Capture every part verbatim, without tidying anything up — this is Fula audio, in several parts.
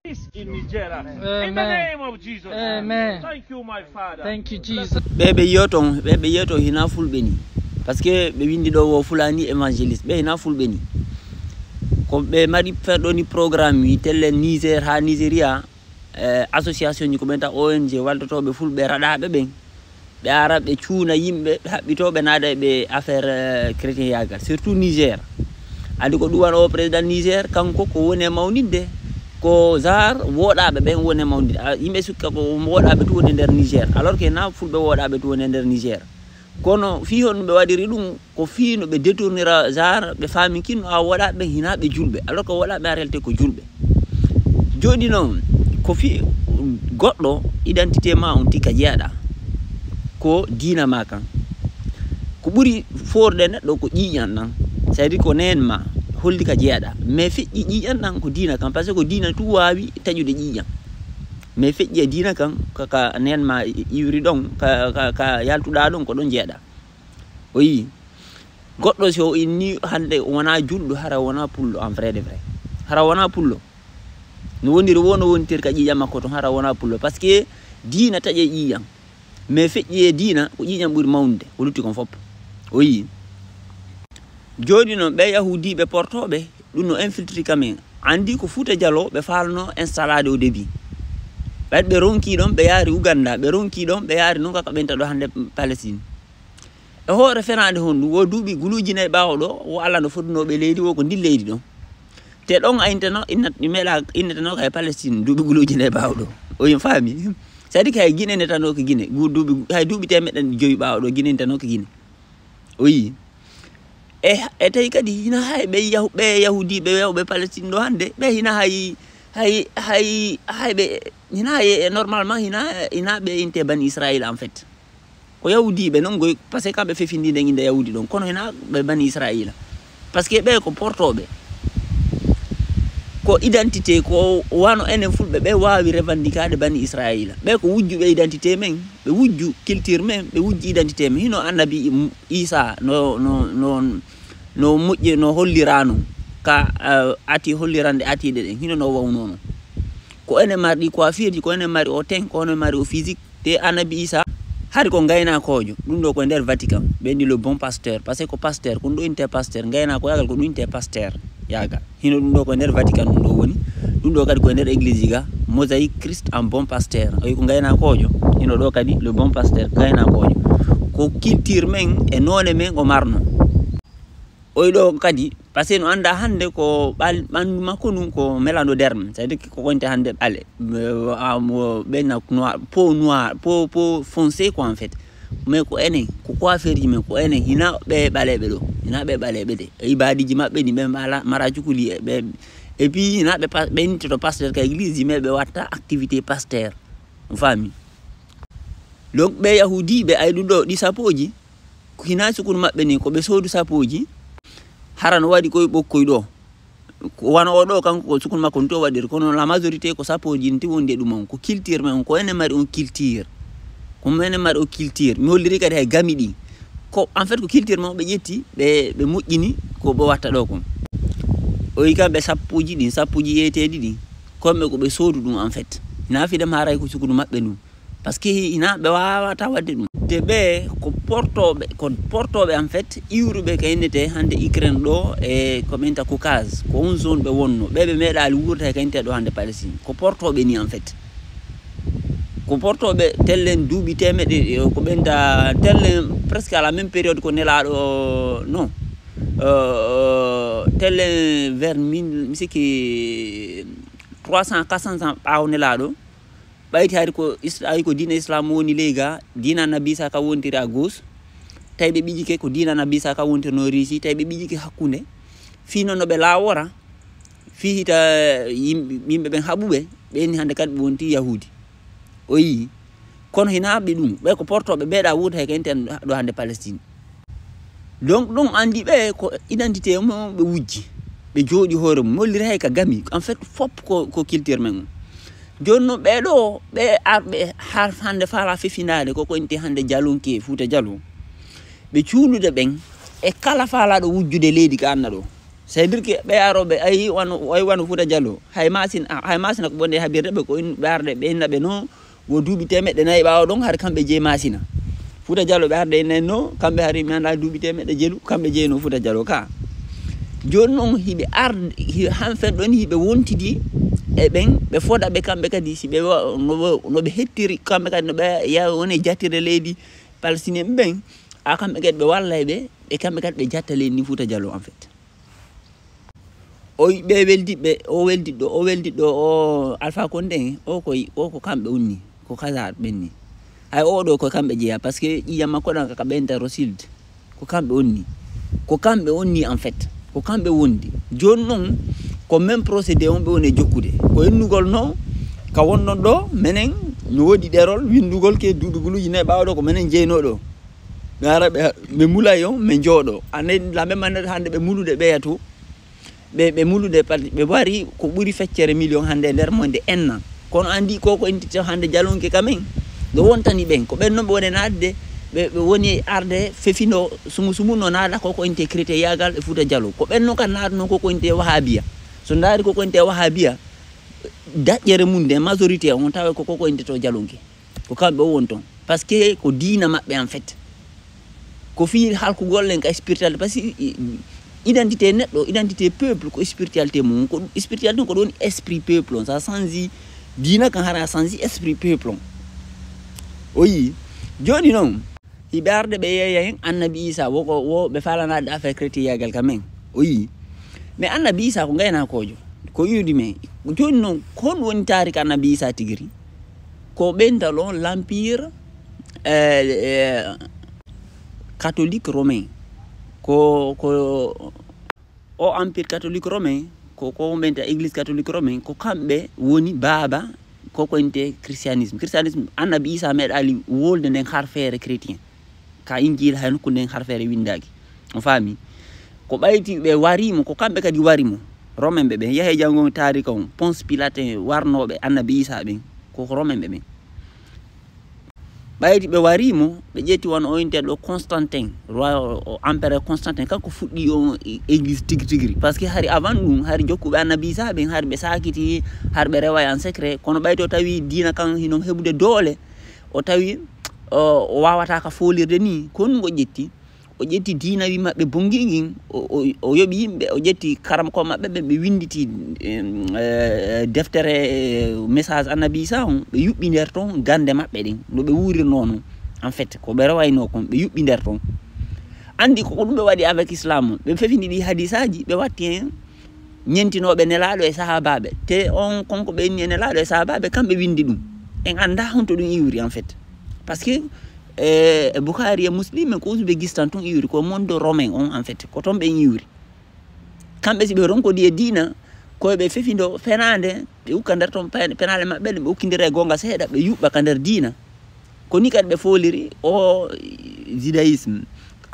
Peace in Nigeria. In the Amen. Name of Jesus. Amen. Thank you, my Father. Thank you, Jesus. Ɓe ɓe yiyoto ɓe ɓe yiyoto hina fulɓe ni, parce que ɓe windi ɗo wo fulani évangéliste, ɓe hina fulɓe ni. Ko ɓe mari ferɗo ni programme wi telle Niger ha Nigeria. Eh, association ji ko ɓen ta O N G waltotoɓe fulɓe raɗaɓe ɓen, ɓe ara ɓe cuuna yimɓe, ɓe haɓɓito ɓe naada e ɓe affaire eh, chrétien yagal, surtout Niger. Adi ko ɗuwan o président Niger, kanko ko woni e mawninde, ko zar woɗaɓe ɓen woni e mawninde. Ah, yimɓe sukka ko woɗaɓe tu woni e nder Niger, alors que na fulɓe woɗaɓe tu woni e nder Niger. Kono fii honno ɓe waɗiri ɗum? Ko fii no ɓe détournira genre, ɓe faami kinno a woɗaɓe hina ɓe julɓe, alors que woɗaɓe en réalité ko julɓe. Joni noon, ko fii goɗɗo identité ma on tikka jeyaɗa ko diina ma kan. Ko ɓuri foorde neɗɗo ko ƴiiƴan ɗan, c'est à dire ko neen ma holli ka jeyaɗa, mais feƴƴi ƴiiƴan ɗan ko diina kan, parce que ko diina tu waawi taƴude ƴiiƴan. Mais feƴƴi e diina kan, ka ka neen ma iwri ɗon, ka ka ka yaltuɗa ɗon, ko ɗon jeeɗa. O yii goɗɗo si o inni hannde wona julɗo, hara wona pullo en vrai de vrai, hara wona pullo. No woniri wo no wontir ka ƴiiƴam makko ton, hara wona pullo, parce que diina taƴe ƴiiƴam. Mais feƴƴi e diina ko ƴiiƴam ɓuri mawnude ko lutti kon fof. O yii. Joni noon ɓe yahudiɓe portoɓe ɗum no infiltri quand même, andi ko Fouta Dialo ɓe falno installade au début. Ɓaɗ ɓe ronki ɗon ɓe yaari Uganda, ɓe ronki ɗon ɓe yaari noon kaka ɓenta ɗo hannde Palestine. E hoore fenaande hondu wo duuɓi guluuji nayi ɓaawo ɗo, wo Allah no fotunoɓe leydi wo ko ndin leydi ɗon. Te ɗon a intano inna meɗa innetano kay Palestine duuɓi guluuji nayi ɓaawo ɗo. O yin faami. C'est à dire kay Guinée netano ko Guinée, gu duuɓi hay duuɓi temeɗɗe joyi ɓaawo ɗo Guinée netano ko Guinée. O yii. E e tawi kadi hina hay ɓe yahu ɓe yahudi ɓe yawɓe Palestine ɗo hannde ɓe hina hay hay hay hay ɓe hina hay normalement hina hina ɓe inte bani Israël en fait. Ko yahudiɓe noon goy, parce que kamɓe fefindinde innde yahudi ɗon, kono hina ɓe bani Israila. Parce que ɓe ko portoɓe ko identité, ko wano enen fulɓe ɓe wawi revandikade bani Israila. Ɓe ko wujjuɓe identité men, ɓe wujju culture men, ɓe wujji identité men. Hino annabi Isa no no no no moƴƴi no hollirano ka uh, ati hollirande atiɗe ɗen, hino no wawnono. Ko enen mari ɗi coiffure ji, ko enen mari o ten, ko enen mari o physique. Te annabi Isa hari ko ngaynakojo, ɗum ɗo ko nder Vatican ɓe ndi le bon pasteur, parce que ko pasteur, ko ɗum ɗo inte pasteur, ngaynakoyagal ko ɗum inte pasteur. Yagal hino ɗum ɗo ko nder Vatican ɗum ɗo woni. Ɗum ɗo kadi ko nder église ga mosaïque Christ en bon pasteur, oyi ko ngaynakojo. Hino ɗo kadi le bon pasteur, ngaynakojo. Ko culture men e none men o marno. Oyi ɗo kadi parce que no anda hannde ko ɓandu makko ndun ko melando derme, c'est à dire ko konte hannde ɓale. Ɓe na noir, peau noir, peau peau foncé quoi en fait. Mais ko enen ko coiffeurji men, ko enen hina ɓe ɓaleɓe ɗo, hina ɓe ɓaleɓe de e ibadiji maɓɓe ɗi ɓe mala mara cukuli e ɓe. Et puis hina ɓe ɓe nittoto pasteur ka église ji mais ɓe watta activité pasteur. On faami? Donc ɓe yahudiɓe ay ɗum ɗo ɗi sapoji, hina sukunu maɓɓe ni ko ɓe soodu sapoji. Hara no waɗi koye ɓokkoy ɗo, wano o ɗo kanko ko sukunu makko no to waɗiri, kono la majorité ko sapoji nti wondi e ɗum on, ko culture men on, ko enen mari on culture. Ko menen mari on culture mi holliri kadi hay gami ɗi. Ko en fait ko culture men on ɓe ƴetti ɓe ɓe moƴƴini ko ɓe watta ɗo kon. O wi kamɓe sappoji ɗin sappoji yeeteɗi ɗin, kono ɓe ko ɓe soodu ɗum en fait. Hina fide maray ko sukunu maɓɓe ndun. Parce que hina ɓe wawata wadde ɗum. Te ɓe ko portoɓe ko portoɓe en fait iwruɓe ka innete hande Ukraine ɗo e ko ɓenta Caucase, ko on zone ɓe wonno. Ɓe ɓe meeɗali wuurta e ka innete ɗo hande Palestine, ko portoɓe ni en fait. Ko portoɓe tellen duuɓi temeɗe ko ɓenta tellen presque à la même période ko nelaɗo non euh, tellen vers mille mi sikki trois cent quatre cent ans ɓawo nelaɗo. Ɓayti hari ko ari ko diina islam woni ley ga, diina annabi isa ka wontiri à gauche. Tawi ɓe ɓijike ko diina annabi isa ka wontirno risi, tawi ɓe ɓijike hakkunde. Fii noon no ɓe laawora fii hita yimɓe ɓen haɓuɓe ɓe ni hannde kadi ɓe wonti yahudi. O yii. Kono hina ɓe ɗum ɓe ko portoɓe ɓeeɗa wuuta he kenten ɗo hannde Palestine. Donc ɗum andi ɓe ko identité mo ɓe wujji, ɓe jooɗi hoore mum molliri hay ka gami en fait fop ko ko culture men on. Joni noon ɓeɗo ɓe arɓe har hande fala fefinade koko inti hande jalonke Fouta Dialo, ɓe cuuɗude ɓen e kala falaɗo wujjude leydi ka anna ɗo. C'est-à-dire que ɓe arooɓe, ay wano, ay wano Fuuta Jallo, hay Maasina, hay Maasina ko ɓurnde habirde ɓe, ko in-, ɓe arde ɓe inna ɓe no, wo duuɓi teemeɗɗe nayi ɓaawo ɗon, hari kamɓe jeyi Maasina. Fuuta Jallo ɓe arde inna en no, kamɓe hari mi annda duuɓi teemeɗɗe jelu, kamɓe jeyno Fuuta Jallo ka. Jooni noon hiɓe arde, hi-, han fen ɗon hiɓe wontidi e ɓen, ɓe foda ɓe kamɓe kadi, si ɓe wa-, no, no ɓe hettiri kamɓe kadi, no ɓe ya-, woni e jattirde leydi Palestine ɓen, a kamɓe kadi ɓe walla e ɓe, ɓe kamɓe kadi ɓe jatta leydi ndi Fuuta Jallo en fait. O ɓe weldiɓe, o weldiɗo, o weldiɗo, o Alpha Condé, o koy, o ko kamɓe wonni, ko Kazar ɓenni. Hay o ɗo ko kamɓe jeeya, parce que ƴiƴam makko ɗan ka ɓenta Rosilde, ko kamɓe wonni. Ko kamɓe wonni en fait, ko kamɓe wondi. Jooni noon, ko même procédé on ɓe woni e jokkude. Ko innugol no, ka wonɗon ɗo, menen, no woodi ɗerol, winndugol ke duuɓi guluuji nayi ɓaawo ɗo, ko menen jeynoo ɗo. Ɓe ara ɓe, ɓe mulay on, ɓe jooɗo. Ande, la même manière hannde ɓe mulude ɓeya to. Ɓe, ɓe mulude, par-, ɓe wari ko ɓuri feccere million hannde e nder mo nde enna. Kono anndi ko ko intite hannde jalonke ka men. Ɗo wontani ɓen, ko ɓen non ɓe woni naatde, ɓe, ɓe woni arde fefindo sumu sumu no naada ko ko inte chrétien yagal e Fuuta Jallo. Ko ɓen non kan naatno ko ko inte wahabiya. So ndaari ko ko inte wahabiya, daƴƴere mum nde majorité on tawa ko ko ko inte to jalonke. Ko kamɓe o won toon. Parce que ko diina maɓɓe en fait. Ko fii halkugol en ka spiritualité. Parce que i-, i-, identité neɗɗo, identité peuple ko spiritualité mum. Ko spiritualité ko ɗon esprit peuple on. Sa change diina kan hara change esprit peuple on. O yii. Jooni noon, hiɓe arde ɓe yeeya hen Annabi Isa, wo ko, wo ɓe faalanaade affaire chrétien yagal ka men. O yii. Mais Annabi Isa ko ngaynakoojo. Ko iwdi men. Jooni noon, ko honɗum woni taarika Annabi Isa tigi ri? Ko ɓental on l'empire, eh, eh, catholique romain. Ko, ko o empire catholique romain, ko, ko ɓenta église catholique romain, ko kamɓe woni baaba ko ko inte christianisme. Christianisme, Annabi Isa meeɗaali wolde nden harfeere chrétien. Ka Injiila hay nokku nden harfeere winndaaki. On faami? Ko ɓayti ɓe wari mo, ko kamɓe kadi wari mo. Romain ɓe ɓen, yahe janngo taarika on, Ponce Pilate warnooɓe Annabi Isa ɓen, ko Romain ɓe ɓen. Ɓayti ɓe wari mo, ɓe ƴetti wano o inteɗo Constantin, roi o, o empereur Constantin, kanko fuɗɗi on e-, église tigi tigi ri. Parce que hari avant ɗum, hari jokkuɓe Annabi Isa ɓen, hari ɓe saakiti, hari ɓe rewa en secret, kono ɓayti o tawi diina kan hino heɓude doole, o tawi, o, o wawata ka foolirde ni, ko ɗum o ƴetti. O ƴetti diinawi maɓɓe bonngi ngin, o, o, o yoɓi yimɓe, o ƴetti karamoko maɓɓe ɓen, ɓe winnditi, em, eh, deftere, eh, message Annabi Isa on, ɓe yuɓɓi nder ton gannde maɓɓe ɗen, no ɓe wuurirnoo non. En fait, ko ɓe rewayno kon, ɓe yuɓɓi nder ton. Anndi ko, ko ɗum ɓe waɗi avec Islam on. Ɓe fefini ɗi hadisaaji, ɓe watti hen ñentinooɓe Nelaaɗo e sahaabaaɓe. Te on, konko ɓe inni e Nelaaɗo e sahaabaaɓe, kamɓe winndi ɗum. En anndaa honto ɗum iwri, en fait. Parce que, eh, e Bukhari e Muslim, ko Uzbekistan tun iwri, ko monde romain on, en fait. Ko ton ɓe iwri. Kamɓe si ɓe ronkodi e diina, ko ɓe fefindo fenaande, ɓe ukka nder ton pen-, penaale maɓɓe ɗe, ɓe ukkindira e goonga seeɗa, ɓe yuɓɓa ka nder diina. Ko ni kadi ɓe fooliri o judaïsme.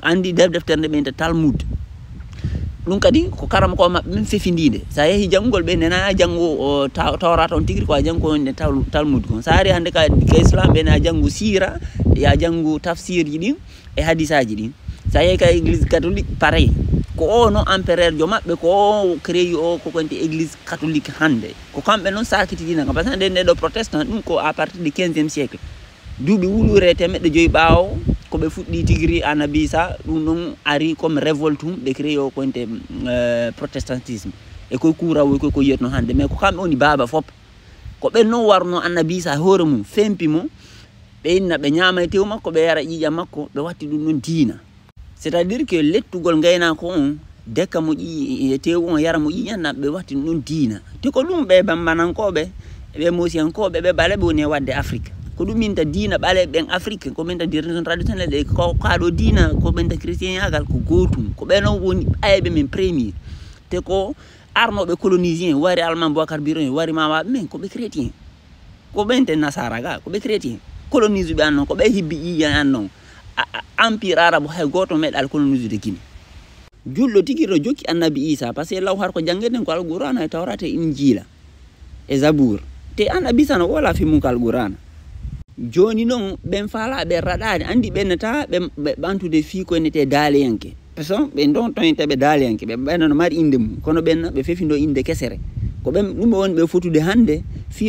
Anndi nder deftere nde ɓe innta Talmud. Ɗum kadi ko karamoko maɓɓe min fefindiinde. So a yehi janngugol ɓe, nena a janngu o ta-, Tawrata on tigi, ko a janngu ko woni Tal-, Talmud kon. So a ari hannde ka, ka Islam ɓe, nena a janngu siira, ya janngu tafsirji ɗin e hadisaaji ɗin. So a yehi ka église catholique, pareil. Ko o no empereur jo maɓɓe, ko o créé o ko konti église catholique hannde. Ko kamɓe noon saakiti diina kam. Parce que nde, nde ɗo protestant, ɗum ko à partir du quinzième siècle. Duuɓi wuluure e teemeɗɗe joyi ɓaawo, ko ɓe fuɗɗi tigi ri Annabi Isa, ɗum ɗon ari comme révolte mum, ɓe créé o ko wonte, euh, protestantisme. E koye kuurawol, koye ko yiyatno hannde, mais ko kamɓe woni baaba fop. Ko ɓen non warno Annabi Isa e hoore mum, fempi mo, ɓe inna, ɓe ñaama e tew makko, ɓe yara ƴiiƴam makko, ɓe watti ɗum ɗon diina. C'est-à-dire que lettugol ngaynaako on, dekka mo ƴii-, e tew on, yara mo ƴiiƴam, na ɓe watti ɗum ɗon diina. Te ko ɗum ɓe Bambanankooɓe, ɓe Moosiyankooɓe, ɓe ɓaleɓe woni e waɗde Afrique. Ko ɗum min ta diina ɓaleɓe ɓen Afrique, ko min ta religion traditionnelle, e ko, kaa ɗo diina, ko min ta chrétienyagal, ko gootum. Ko ɓe non woni ɓayɓe men premier. Te ko arnooɓe colonisien, wari Alman Boubacar Biro en, wari maamaaɓe men, ko ɓe chrétien. Ko ɓen te nasara ga, ko ɓe chrétien. Colonise ɓe an non, ko ɓe hibbi ƴiiƴam an non. A, a, empire arabe hay gooto meeɗaali colonise de Guinée. Julɗo tigi no jokki Annabi Isa, parce que law har ko janngen ko Alqur'aana e Tawraata e Injiila e Zabuur. Te Annabi Isa no wala fi mum ko Alqur'aana. Jooni non, ɓen faalaaɓe raɗaade, anndi ɓen nata ɓe, ɓe ɓantude fii ko enete daaleyanke. So ɓe ɗon toñteɓe daaliyanke, ɓe ɓayna no mari innde mum, kono ɓen ɓe fefindo innde kesere. Ko ɓen ɗum ɓe woni ɓe fotude hannde fii